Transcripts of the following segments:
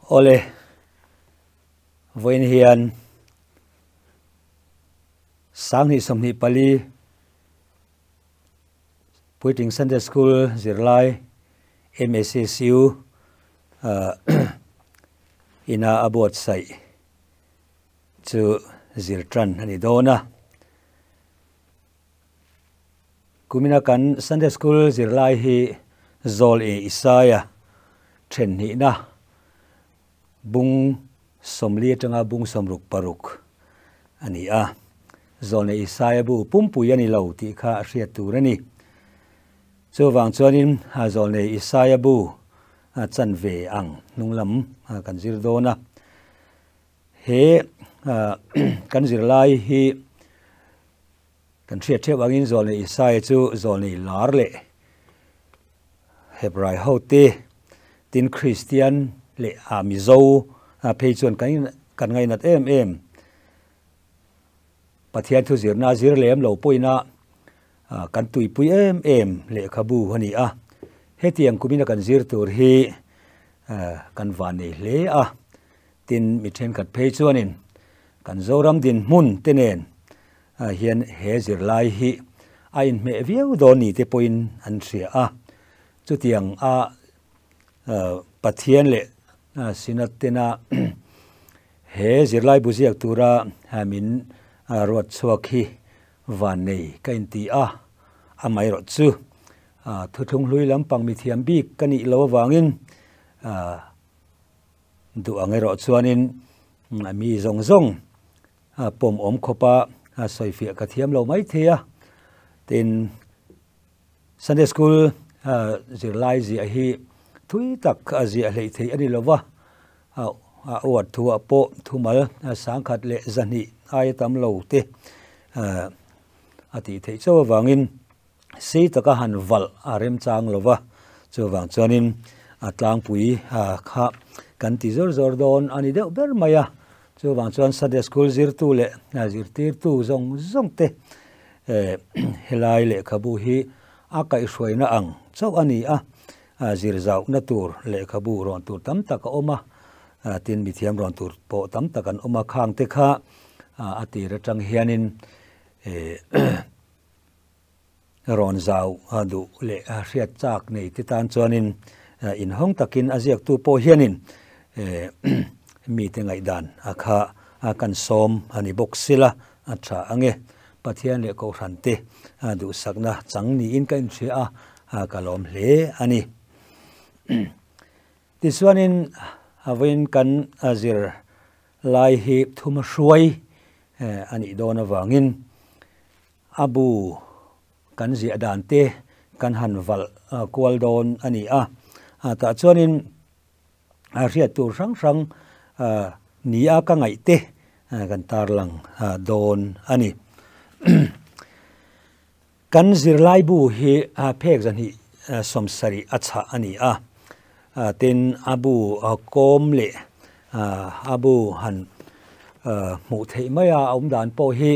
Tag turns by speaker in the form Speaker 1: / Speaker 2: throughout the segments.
Speaker 1: Awle, vawiin hian 2024 Puitling Sunday School zirlai MACSU ina a buatsaih chu zir tan a ni dawn a. Kumina kan Sunday School zirlai hi Zawl e Isaia then hnihna bung 40 atanga bung 66 a ni a. Zawl e Isaia bu pumpui a ni lo tih kha a hriat tur a ni. Chuvang chuanin Zawl e Isaia bu chan ve ang hnung lam kan zir dawn a. He kan zirlai hi kan hriat theuh angin Zawlnei Isaia chu Zawlnei lar leh Hebrai hote tin Kristian leh a Mizo phei chuan kan kan ngainat em em. Pathian thu zirna zir lem lo pawhin kan tuipui em em lehkhabu a ni a. Hetiang kumina kan zir tur hi kan van nei hle a. Tin mi thenkhat phei chuanin kan Zoram dinhmun te nen hian he zirlai hi a inhmeh viau dawn ni te pawhin an hria a. Chutiang a Pathian leh Synod tena he zirlai bu ziak tura min ruat chhuak hi van nei ka inti a, amaherawh chu thuthlung hlui lampang mithiam bik ka nih lo avangin Duh ang erawh chuanin mi zawng zawng pawm awm khawpa sawifiah ka thiam lo mai thei a. Tin, Sunday School zirlai ziah hi thui tak a ziah hleih theih a ni lo va, a uar thuah pawh thumal 100 leh 200 aia tam lo te a tih theih chauh avangin Sei taka han valh a remchang lo va, chuvang chuanin a tlangpui kha kan ti zawr zawr dawn a ni deuh ber mai a. Chuvang chuan Sunday School zirtu leh zirtirtu zawng zawng te helai lehkhabu hi a kaihhruaina ang chauh a ni a, zir zauhna tur lehkhabu rawn tur tam tak a awm a, tin mithiam rawn tur pawh tam tak an awm a, khang te kha a tir atang hianin Rawn zau duh leh hriat chak nei te tan chuanin inhawng takin a ziaktu pawh hianin mite ngaihdan a kha kan sawm a ni bawk sila a tha ange. Pathian leh Kohhran te duhsakna chang niin ka inhria a, ka lawm hle a ni. Tichuanin vawiin kan zir lai hi thuma hruai a nih dawn avangin A bu kan ziah dan te kan han valh kual dawn a ni a, tah chuanin hriat tur hrang hrang ni a ka ngaih te kan tarlang dawn a ni. Kan zirlai bu hi phek 270 a chhah a ni a, tin a bu kawm leh a bu han hmuh theih mai a, a awm dan pawh hi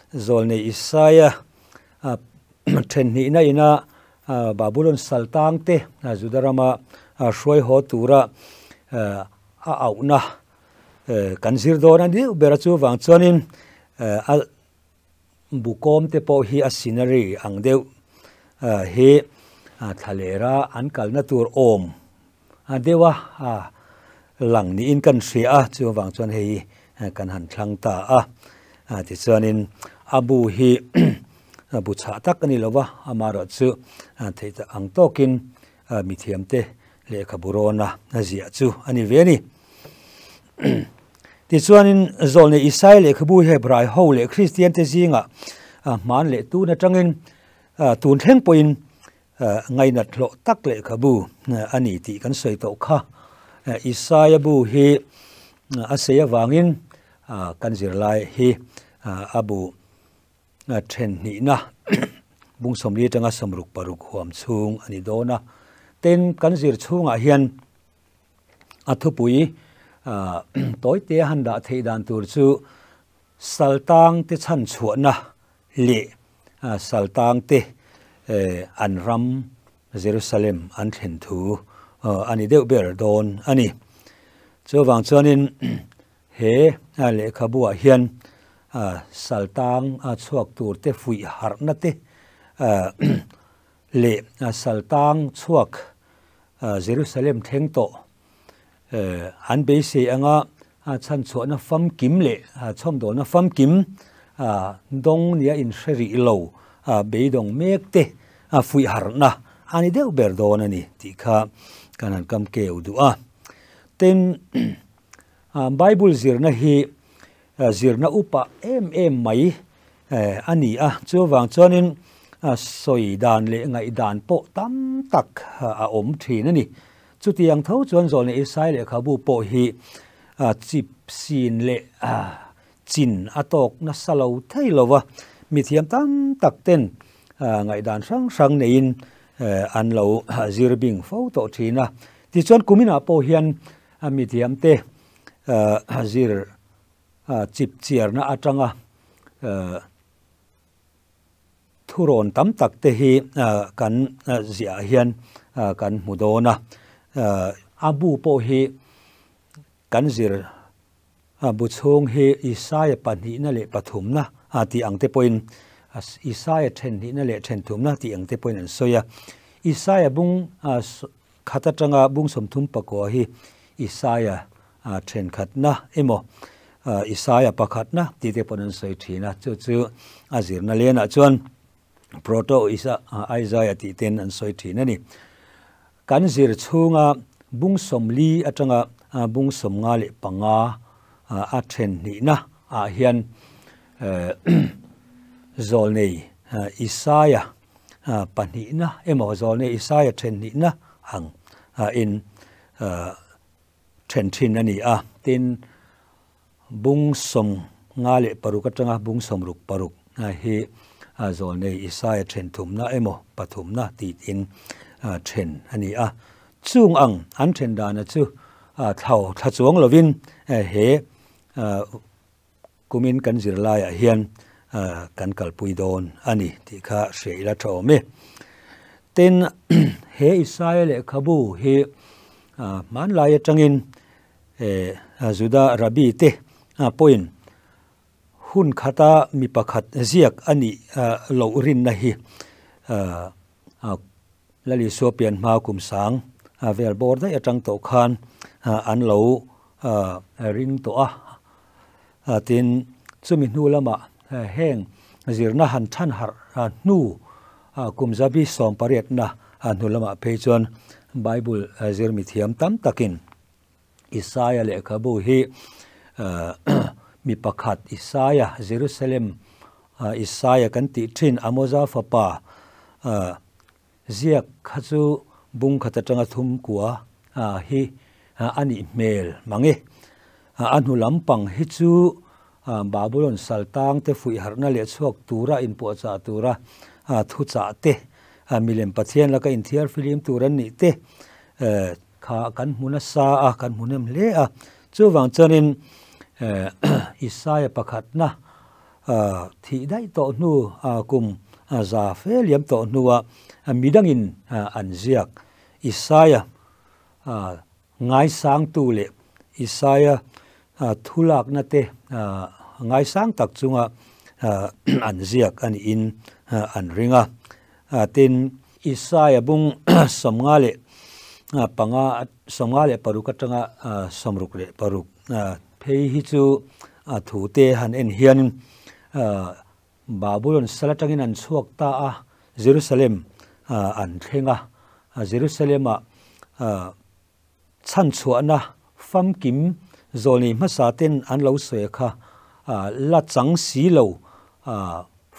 Speaker 1: Zawlnei Isaia then hnihna ina Babulon saltang te Juda rama hruai haw tura a auhna kan zir dawn a ni deuh ber a, chuvang chuanin a bu kawm te pawh hi a scenery ang deuh hi thlalera an kalna tur awm deuh a lang niin kan hria a, chuvang chuan hei kan han thlang ta a. Tichuanin a bu hi bu chhah tak a ni lo va, amaherawhchu theih tak ang tawkin mithiamte lehkhabu rawna ziah chu a ni ve a ni. Tichuanin Zawlnei Isaia lehkhabu hi Hebrai ho leh Kristiante zingah hman leh tun atangin tun thleng pawhin ngainat hlawh tak lehkhabu a ni tih kan sawi tawh kha. Isaia bu hi a sei avangin kan zirlai hi a bu then hnihna bung 40 atanga 66 huam chhung a ni dawn a. Tin, kan zir chhungah hian a thupui tawite a han dah theih dan tur chu Saltang te chhan chhuahna leh Saltang te an ram Jerusalem an thlen thu a ni deuh ber dawn a ni. Chuvang chuanin he lehkhabuah hian saltang chhuak tur te fuih harhna te leh saltang chhuak Jerusalem thleng tawh an beisei anga chhanchhuahna famkim leh chhawmdawlna famkim dawng nia inhre rih lo beidawng mek te fuih harhna a ni deuh ber dawn a ni tih kha kan han kam keu duh a. Tin, Bible zirna hi zirna upa em em mai a ni a, chuvang chuanin sawi dan leh ngaihdan pawh tam tak a awm thin a ni. Chutiang tho chuan Zawlnei Isai lehkhabu pawh hi chip sin leh chin a tawk nasa lo thei lo va, mithiam tam tak ten ngaihdan hrang hrang neiin an lo zir bing fo tawh thin a. Tichuan kuminah pawh hian mithiamte zir chip chiarna atanga thurawn tam tak te hi kan ziah hian kan hmu dawn a. A bu pawh hi kan zir bu chhung hi Isaia pahnihna leh pathumna tih ang te pawhin Isaia thenhnihna leh thenthumna tih ang te pawhin an sawi a. Isaia bung khat atanga bung 34 hi Isaia thenkhatna emaw Isaia pakhatna tih te pawhin an sawi thin a. Chu chu a zirna lenah chuan Proto Isaiah tih ten an sawi thin a ni. Kan zir chhunga bung 40 atanga bung 55 a thenhnihna ah hian Zawlnei Isaia pahnihna emaw Zawlnei Isaia thenhnihna ang in then thin a ni a. Tin, bung 56 atanga bung 66 hi Zawlnei Isaia thenthumna emaw pathumna tiin then a ni a. Chung ang an then dana chu thlau thla chuang lovin he kumin kan zir laiah hian kan kalpui dawn a ni tih kha hria ila tha awm e. Tin, he Isaia lehkhabu hi hmanlai atangin Juda Rabbi te pawhin hun khata mi pakhat ziak a nih loh rinna hi Lal Isua pian hma kum sang vel bawr daih atang tawh khan an lo ring tawh a. Tin, chumi hnu lamah heng zirna han than harh hnu kum zabi 18na hnu lamah phei chuan Bible zir mi thiam tam takin Isaia lehkhabu hi mi pakhat Isaia Jerusalem Isaia kan tih thin Amoza fapa ziak kha chu bung khat atanga thum kua hi a nih hmel mange. A hnu lampang hi chu Babylon saltang te fuih harhna leh chhuak tura inpuahchah tura thuchah te milem Pathian laka inthiar filim tur an nih te kha kan hmu nasa a, kan hmu hnem hle a. Chuvang chuanin Isaia pakhatna thih daih tawh hnu kum za fe liam tawh hnua midangin an ziak Isaia ngaisangtu leh Isaia thulakna te ngaisang tak chunga an ziak a niin an ring a. Tin, Isaia bung 55, 56 atanga 66 phei hi chu thu te han en hianin Babylon sal atangin an chhuak ta a, Jerusalem an thleng a. Jerusalem-ah chhanchhuahna famkim Zawlnei hmasa ten an lo sawi kha la chang si lo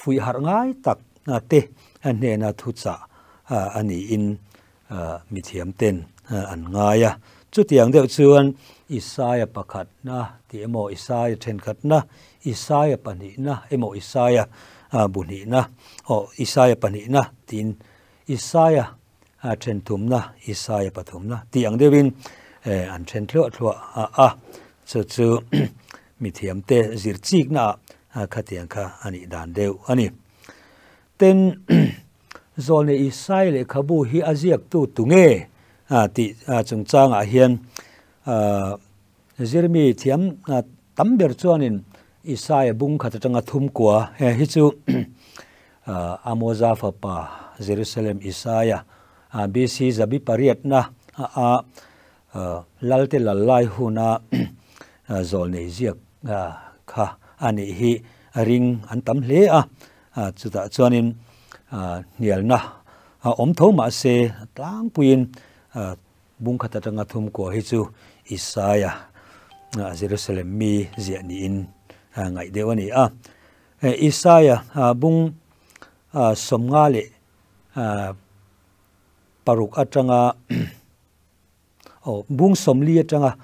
Speaker 1: fuih harh ngai tak te hnena thuchah a niin mithiam ten an ngai a. Chutiang deuh chuan Isaia pakhatna tih emaw Isaia thenkhatna, Isaia pahnihna emaw Isaia buhnihna, aw Isaia pahnihna tiin Isaia thenthumna, Isaia pathumna tih ang deuhin an then thluah thluah a. Chu chu mithiamte zir chikna ah khatiang kha a nih dan deuh a ni. Tin, Zawlnei Isaia lehkhabu hi a ziaktu tunge tih chungchangah hian. Zirmi thiam tam ber chuanin Isaia bung khat atanga thum kua he hi chu Amoza fapa Jerusalem Isaia BC zabi pariatna a Lalte lal lai huna zawlnei ziak kha a nih hi ring an tam hle a, chutah chuanin hnialna a awm tho mahse tlangpuiin Bung khat atanga thum kua hi chu Isaia Jerusalem mi ziah niin ngaih deuh a ni a. Isaia bung 56 atanga aw bung 40 atanga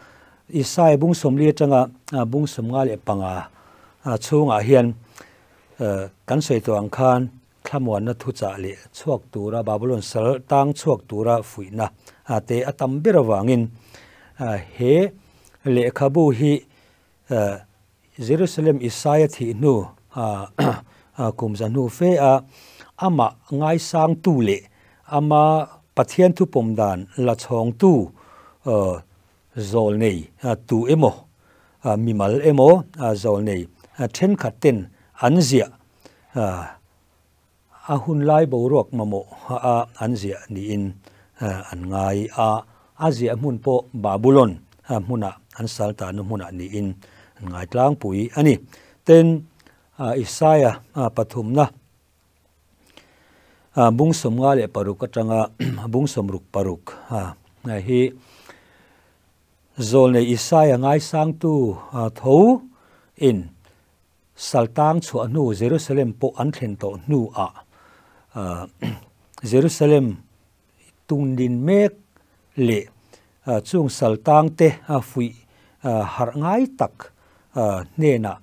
Speaker 1: Isaia bung 40 atanga bung 55 chhungah hian kan sawi tawh ang khan Thlamuanna thuchah leh chhuak tura Babylon sal tang chhuak tura fuihna te a tam ber avangin he lehkhabu hi Jerusalem Isaia thih hnu kum za hnu fe a amah ngaisangtu leh ama Pathian thupawm dan la chhawngtu zawlnei tu emaw mimal emaw zawlnei thenkhat ten an ziah A hun lai boruak mamawh a an ziah niin an ngai a, a ziah hmun pawh Babulon hmunah an sal tana hmunah niin an ngai tlangpui a ni. Tin, Isaia pathumna bung 56 atanga bung 66 hi zawlnei Isaia ngaisangtu tho in Saltang chhuah hnu Jerusalem pawh an thlen tawh hnuah Jerusalem tundin mek leh chung saltangte fuih harh ngai tak hnenah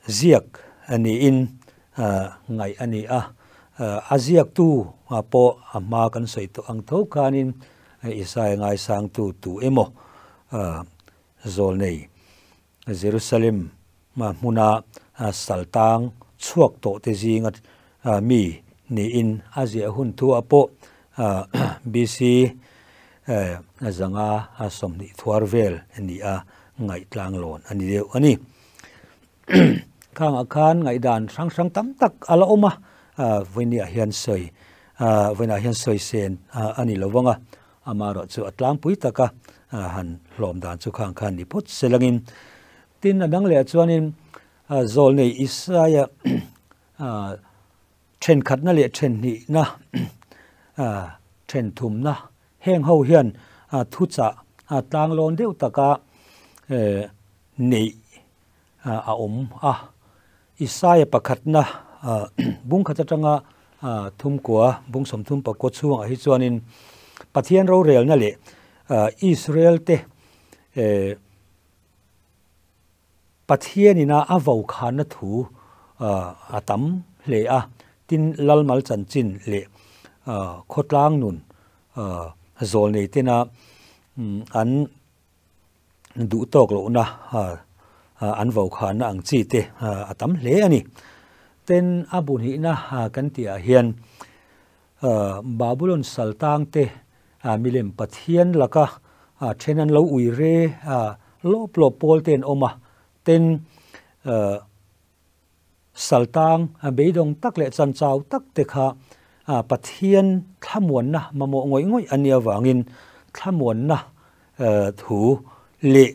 Speaker 1: ziak niin ngaih a ni a. A ziaktu pawh a hma kan sawi tawh ang tho khanin Isaia ngaisangtu tu emaw Zawlnei Jerusalem hmuna saltang chhuak tawhte zinga mi niin a ziah hun thuah pawh BC 520 thuar vel ni a ngaihtlang lawn a ni deuh a ni. Khangah khan ngaihdan hrang hrang tam tak a la awm a, vawinia hian sawi vawiinah hian sawi sen a ni lo vang a, Amaherawh chu a tlangpui taka han hlawm dan chu khang khan ni phawt se langin. Tin, a dang leh chuanin zawlnei Isaia thenkhatna leh thenhnihna, thenthumna heng ho hian thuchah tlanglawn deuh taka neih a awm a. Isaia pakhatna bung khat atanga thumkua bung 34 chhungah hi chuanin Pathian rorelna leh Israel te Pathianina a vokhanna thu a tam hle a. Tin, Lalmal chanchin leh khawtlang nun zawlnei tena an duh tawk lohna an vokhanna ang chi te a tam hle a ni. Ten a bu hnihna kan tihah hian Babulon saltang te milem Pathian laka then an lo ui re lawp lawp pawl te an awm a, ten Saltang beidawng tak leh chanchau tak te kha Pathian thlamuanna mamawh ngawih ngawih a nih avangin thlamuanna thu leh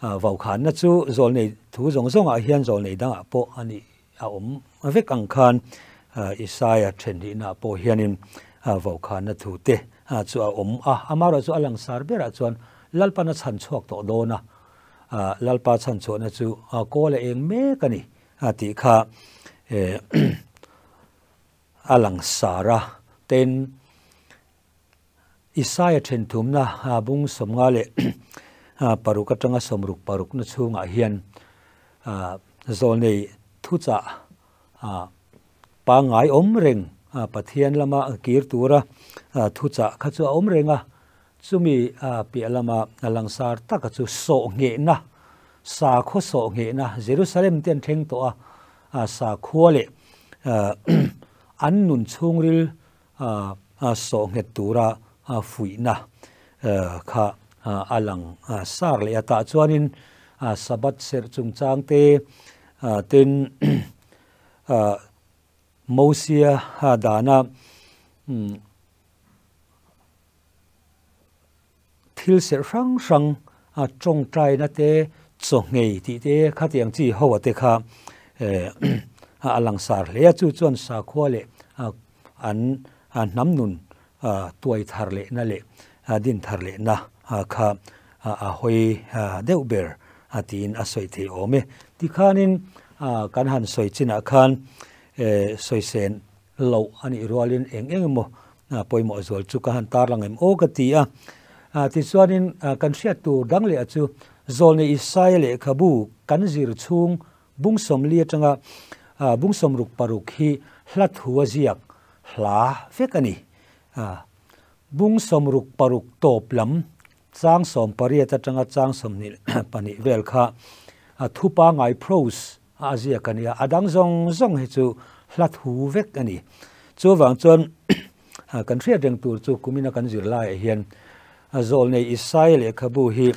Speaker 1: vaukhanna chu zawlnei thu zawng zawngah hian zawlnei dangah pawh a nih a awm vek ang khan Isaia thenhnihnaah pawh hianin vaukhanna thu te chu a awm a. Amaherawhchu a langsar berah chuan Lalpan a chhan chhuak tawh dawn a. Lalpa chhanchhuahna chu kawl a eng mek a ni tih kha a lang sar a. Tin, Isaia thenthumna bung 56 atanga 66 na chhungah hian zawlnei thuchah pangngai awm reng Pathian lama kir tura thuchah kha chu a awm reng a. Chumi piah lama langsar taka chu sawhnghehna, sakhaw sawhnghehna, Jerusalem te an thleng tawh a, sakhua leh an nun chhungril sawhnghet tura fuihna kha a lang sar leh a. Tah chuanin Sabbath serh chungchang te, tin Mosia dana thil serh hrang hrang tawngtaina te, chawngei tih te khatiang chi ho te kha a langsar hle a. Chu chuan sakhua leh an hnam nun tuai thar lehna leh din thar lehna kha a hawi deuh ber tiin a sawi thei awm e. Tikhanin kan han sawi chinah khan sawisên loh a nih rualin eng eng emaw pawimawh zual chu ka han tarlang em aw ka ti a. Tichuanin kan hriat tur dang leh chu Zawlnei Isaia lehkhabu kan zir chhung bung sawmli atanga bung sawmruk paruk hi hla thu a ziak hla vek a ni. Bung sawmruk paruk tawp lam chang 18 atanga chang 22 vel kha thu pangai prose a ziak a ni a, a dang zawng zawng hi chu hla thu vek a ni. Chuvang chuan kan hriat reng tur chu kumina kan zir laiah hian Zawlnei Isaia lehkhabu hi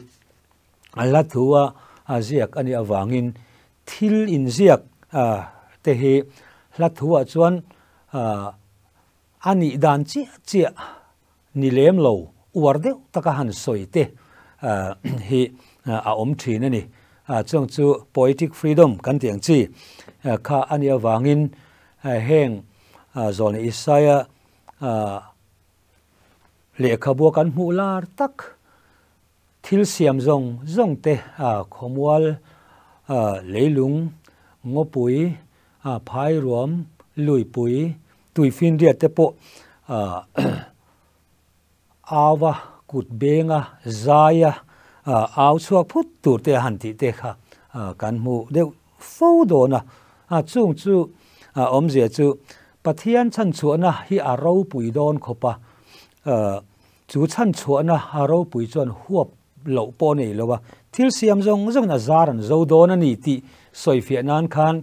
Speaker 1: hla thu a ziak a nih avangin thil inziak te hi hla thuah chuan a nih dan chiah chiah ni lem lo uar deuh taka han sawi te hi a awm thin a ni. Chuang chu poetic freedom kan tih ang chi kha a nih avangin heng Zawlnei Isaia lehkhabua kan hmuh lar tak thil siam zawng zawng te khawmual, leilung, ngawpui, phairuam, luipui, tuifinriat te pawh auva kut benga zaia au chhuak phut tur te han tih te kha kan hmu deuh fo dawn a. Chung chu awmzia chu Pathian chhanchhuahna hi a ropui dawn khawp a, chu chhanchhuahna a ropui chuan huap loh pawh nei lo a, thil siam zawng zawngin a zar an zo dawn a ni tih sawifiah nan khan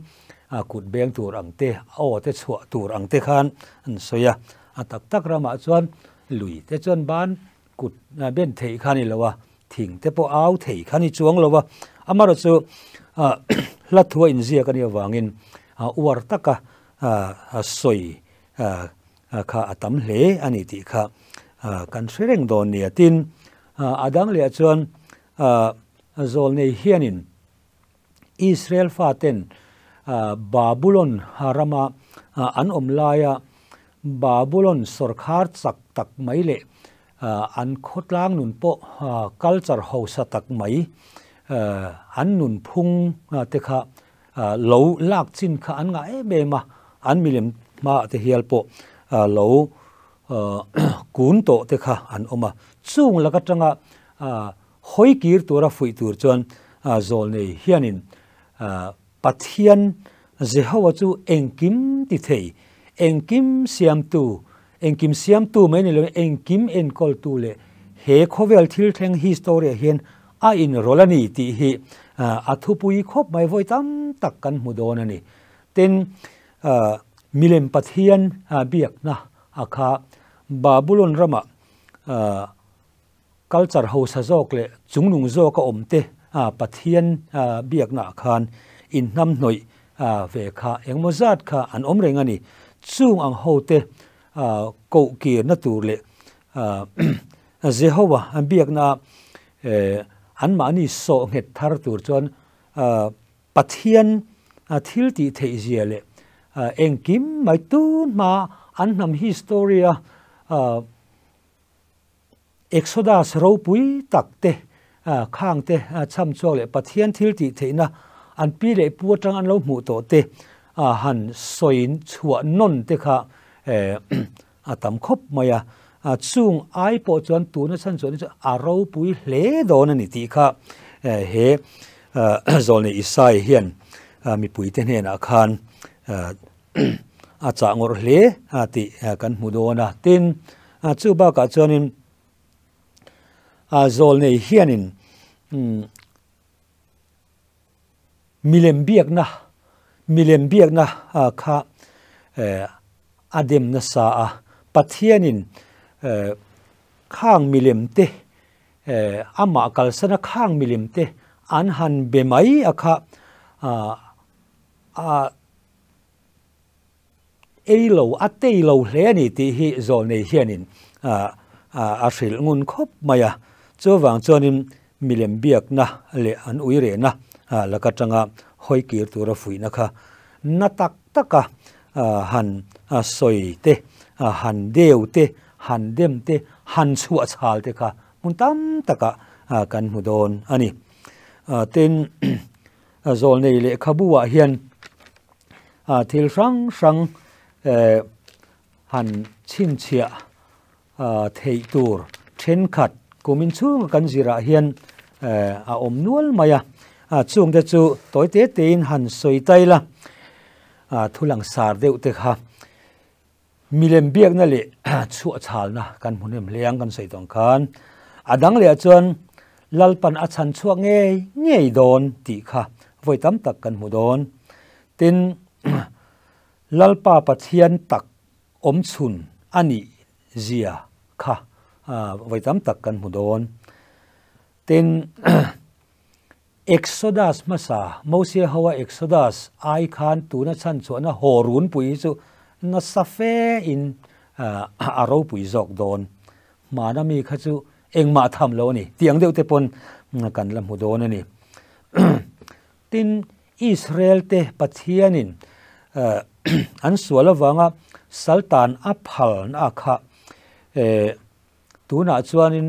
Speaker 1: kut beng tur ang te, aw te chhuah tur ang te khan an sawi a. A tak tak ramah chuan lui te chuan ban kut ben theih kha ni lo a, thing te pawh au thei kha ni chuang lo a. Amaherawhchu chu hla thu a inziak a nih avangin uar taka sawi kha a tam hle a ni tih kha kan hre reng dawn nia. Tin, a dang leh chuan Zawlnei hianin Israel faten Babulon rama an awm laia Babulon sawrkhar chak tak mai leh an khawtlang nun pawh culture hausa tak mai an nunphung te kha lo lak chin kha an ngah em em a, an milem hmaah te hial pawh lo kun tawh te kha an awm a. Chung lak atanga hawi kir tura fuih tur chuan Zawlnei hianin Pathian Jehovah chu engkim ti thei, engkim siamtu, engkim siamtu mai ni loin engkim enkawltu leh he khawvel thil thleng history ah hian a inrawlh a ni tih hi a thupui khawp mai vawi tam tak kan hmu dawn a ni. Tin, milem Pathian biakna a kha Babulon ramah culture hausa zawk leh chungnung zawk a awm te Pathian biakna ah khan inhnamhnawih ve kha engmaw zat kha an awm reng a ni. Chung ang ho te koh kirna tur leh Jehovah biakna anmahni sawh nghet thar tur chuan Pathian thil tih theih zia leh engkim mai tun hma an hnam history a Exodus ropui tak te, khang te chham chhuak leh Pathian thil tih theihna an pi leh pu atang an lo hmuh tawh te han sawi chhuah nawn te kha a tam khawp mai a. Chung ai pawh chuan tuna chhan chuan chu a ropui hle dawn a ni tih kha he Zawlnei Isai hian mipuite hnenah khan a chah ngawrh hle tih kan hmu dawn a. Tin, chu bakah chuanin Zawlnei hianin milem biakna milem biakna kha a dem nasa a. Pathianin khang milem te Amah kalsana khang milim te an han be mai a kha a ei lo a tei lo hle a ni tih hi zawlnei hianin a hrilh ngun khawp mai a. Chuvang chuanin milem biakna leh an ui rehna laka tanga hawi kir tura fuihna kha na tak taka han sawi te, han deu te, han dem te, han chhuah chhal te kha hmun tam takah kan hmu dawn a ni. Tin, zawlnei lehkhabu ah hian thil hrang hrang han chhinchhiah theih tur thenkhat kumin chhunga kan zirah hian a awm nual mai a. Chungte chu tawi te tein han sawi tai la, thu langsar deuh te kha milem biakna leh chhuahchhalna kan hmu hnem hle ang kan sawi tawng khan. A dang leh ah chuan Lalpan a chhan chhuak ngei ngei dawn tih kha vawi tam tak kan hmu dawn. Tin, Lalpa Pathian tak awm chhun a nih zia kha vawi tam tak kan hmu dawn. Tin, Exodus hmasa, Mosia hoa Exodus ai khan tuna chhan chhuahna haw runpui hi chu nasa fe in a ropui zawk dawn. Hmana mi kha chu engmah tham lo a ni tih ang deuh te pawn kan la hmu dawn a ni. Tin, Israel te Pathianin an sual avanga saltan a phalna kha tunah chuanin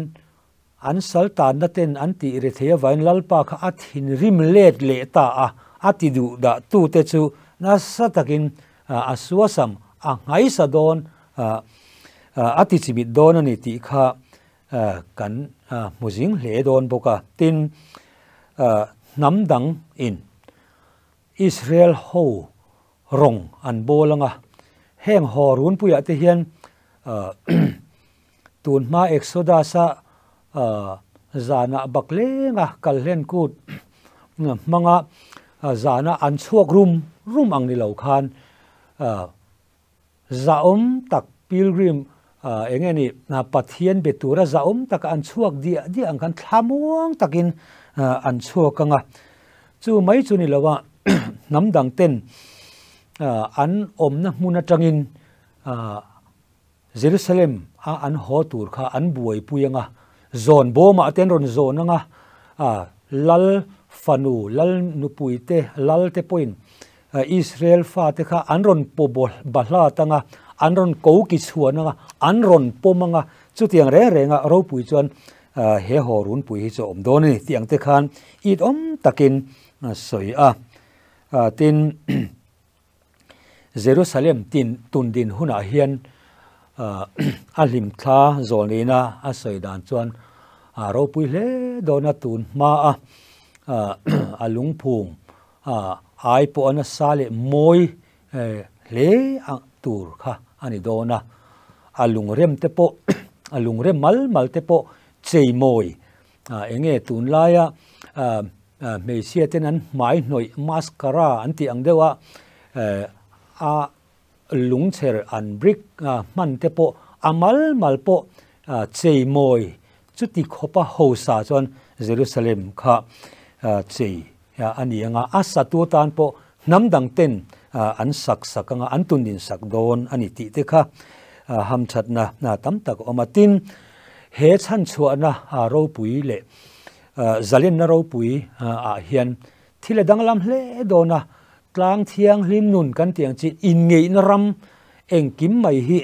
Speaker 1: An saltanna ten an tih ri thei avangin Lalpa kha a thinrim let leh ta a, a ti duh dah tute chu nasa takin a suasam, a nghaisa dawn, a ti chimit dawn a ni tih kha kan hmu zing hle dawn bawk a. Tin, hnam dang in Israel ho rawng an bawl ang a, heng haw runpuiah te hian Tun hma Exodus-a zanah baklenga kalhlen kut hmanga zana an chhuak rum rum ang ni lo khan zahawm tak pilgrim eng nge ni Pathian be tura zahawm taka an chhuak diah diah ang khan thlamuang takin an chhuak ang a. Chu mai chu ni lo a, hnam dang ten an awmna hmun atangin Jerusalem a an haw tur kha an buaipui anga, zawn bawmah te an rawn zawn anga, lal fanu, lal nupui te, lal te pawhin Israel fate kha an rawn paw bahlat anga, an rawn ko ki chhuan anga, an rawn pawm anga, chutiang reng renga ropui chuan he haw runpui hi chu a awm dawn a ni tih ang te khan it awm takin sawi a. Tin. Jerusalem tin tun din hunah hian a hlimthla zawlnihna a sawi dan chuan a ropui hle dawn a, tun hma a a lungphum ai pawh a nasa leh mawi hle tur kha a ni dawn a, a lungrem te pawh a lungrem mal mal te pawh chei mawi eng nge tunlaia Hmeichhia ten an hmai hnawih mascara an tih ang deuh a, a lungchher an brick hman te pawh a mal mal pawh chei mawi chuti khawpa hausa chuan Jerusalem kha chei a ni ang a, a satu atan pawh hnam dang ten an sak sak ang a, an tunin sak dawn a ni tih te kha hamthatna tam tak a awm a. Tin, he chhanchhuahna ropui leh Zalenna ropui ah hian thil a danglam hle dawn a, tlang thianghlim nun kan tih ang chi inngeihna ram engkim mai hi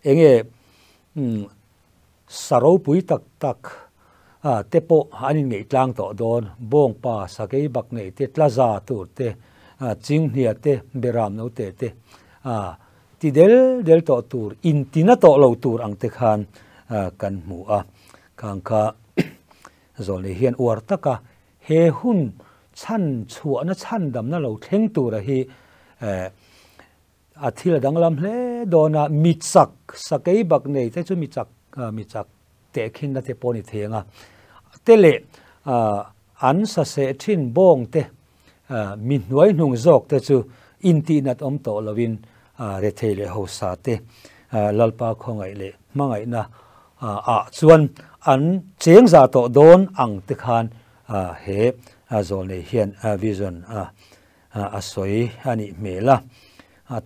Speaker 1: enge sa ropui tak tak te pawh an inngeih tlang tawh dawn, bawngpa sakei bak nei te, tlaza tur te, chinghnia te, beram note te Ti del del tawh tur, intina tawh lo tur ang te khan kan hmu a. Khang kha Zawlnei hian uar taka he hun chhan chhuahna chhandamna lo thleng tura hi a thil a danglam hle dawn a, mi chak sakei bak nei te chu mi chak mi chak tehkhinna te pawh a ni thei ang a, te leh an saseh thin bawng te Mi hnuai hnung zawk te chu intihnat awm tawh lovin rethei leh hausa te Lalpa khawngaih leh hmangaihna ah chuan an cheng za tawh dawn ang te khan he zawlnei hian vision a sawi a nih hmel a.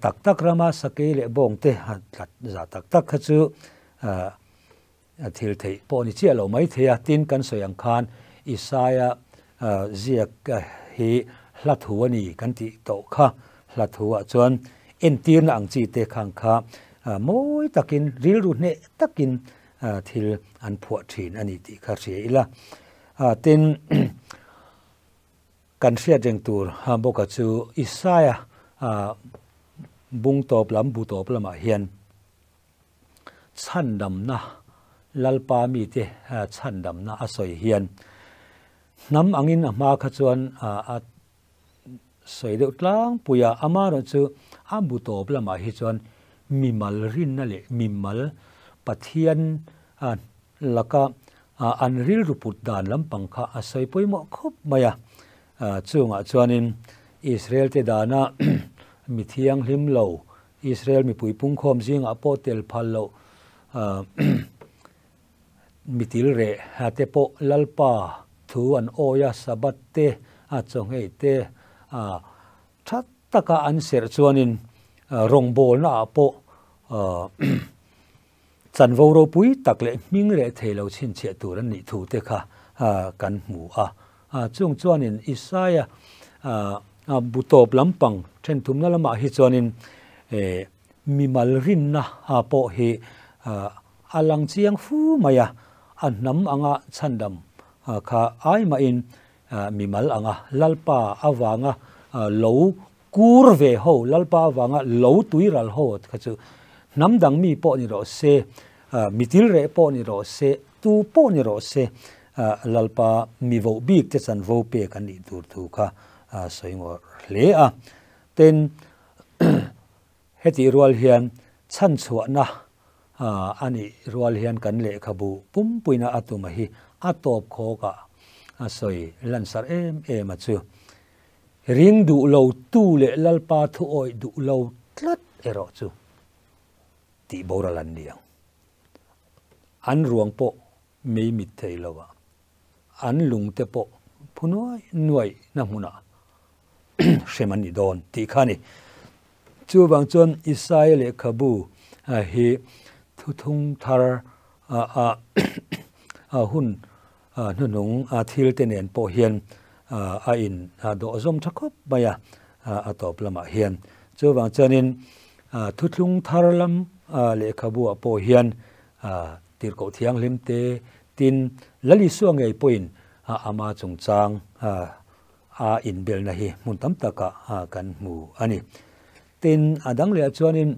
Speaker 1: Tak tak rama sakei leh bawng te tlat za tak tak kha chu thil theih pawh ni chiah lo mai thei a. Tin, kan sawi ang khan Isaia ziak hi hla thu a ni kan tih tawh kha. Hla thu ah chuan entirna ang chi te khang kha mawi takin, rilru hneh takin thil an phuah thin a ni tih kha hria ila. Tin, kan hriat reng tur bawka chu Isaia bung tawp lam, bu tawp lamah hian chhandamna, Lalpa mite chhandamna a sawi hian hnam angin a hma kha chuan a sawi deuh tlangpui a, amaherawhchu a bu tawp lamah hi chuan mimal rinna leh mimal Pathian laka an rilru put dan lampang kha a sawi pawimawh khawp mai a. Chungah chuanin Israel te dana mi thianghlim lo, Israel mipui pungkhawm zingah pawh tel phal loh mitil reh te pawh Lalpa thu an awi a, Sabbath te, chawnghei te tha taka an serh chuanin rawngbawlna ah pawh chanvo ropui tak leh hming reh thei lo chhinchhiah tur an nih thu te kha kan hmu a. Chung chuanin Isaia bu tawp lampang thenthumna lamah hi chuanin mimal rinna pawh hi a lang chiang fu mai a, a hnam anga chhandam kha ai mahin mimal anga Lalpa avanga lo kur ve ho, Lalpa avanga lo tuiral ho kha chu hnam dang mi pawh ni rawh se, mitil reh pawh ni rawh se, tu pawh ni rawh se, Lalpa mi voh bik te chanvo pek an nih tur thu kha sawi ngawrh hle a. Tin, hetih rual hian chhanchhuahna a nih rual hian kan lehkhabu pumpuina a tuma hi a tawp khawkah a sawi lansarh em em a chu. Ring duh lo tu leh Lalpa thu awih duh lo tlat erawh chu tih boral an ni ang. An ruang pawh mei mit thei lo a, an lung te pawh phu nuai nuai na hmunah hrem an ni dawn tih kha a ni. Chuvang chuan Isaia lehkhabu hi thuthung thar a hun hnuhnung thil te nen pawh hian a in dawh zawm tha khawp mai a, a tawp lamah hian. Chuvang chuanin thuthlung thar lam lehkhabu ah pawh hian Tirhkoh thianghlim te tin Lal Isua ngei pawhin ama chungchang a inbelna hi hmun tam takah kan hmu a ni. Tin, a dang lehah chuanin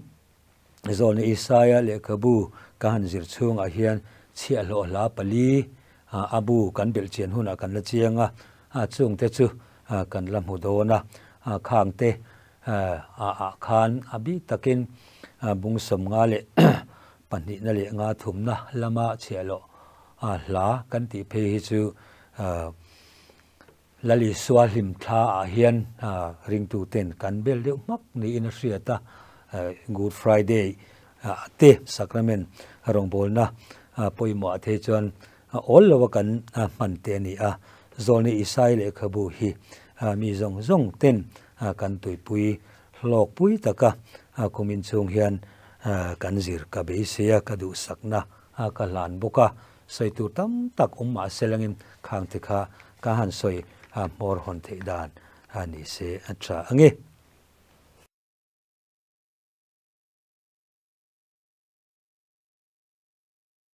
Speaker 1: Zawlni Isaia lehkhabu ka han zir chhungah hian chhiahhlawh hla pali a bu kan belh chian hunah kan la chiang a, chungte chu kan la hmu dawn a, khangte ah khan a bik takin bung sawmnga leh Pahnihna leh nga thumna lama chhiahloh hla kan tih phei hi chu Lal Isua hlim thla ah hian ringtu ten kan bel deuh hmak niin a hriat a, Good Friday te sacrament rawngbawlna pawimawh ah te chuan awl lo a kan hman te a ni a, Zawlni Isai lehkhabu hi mi zawng zawng ten kan tuipui hlawkpui taka kumin chhung hian kan zir ka beisei a, ka duhsakna ka hlan bawk a, sawi tur tam tak awm mah se langin khang te kha ka han sawi hmawr hawn theih dan ni se a tha ang e.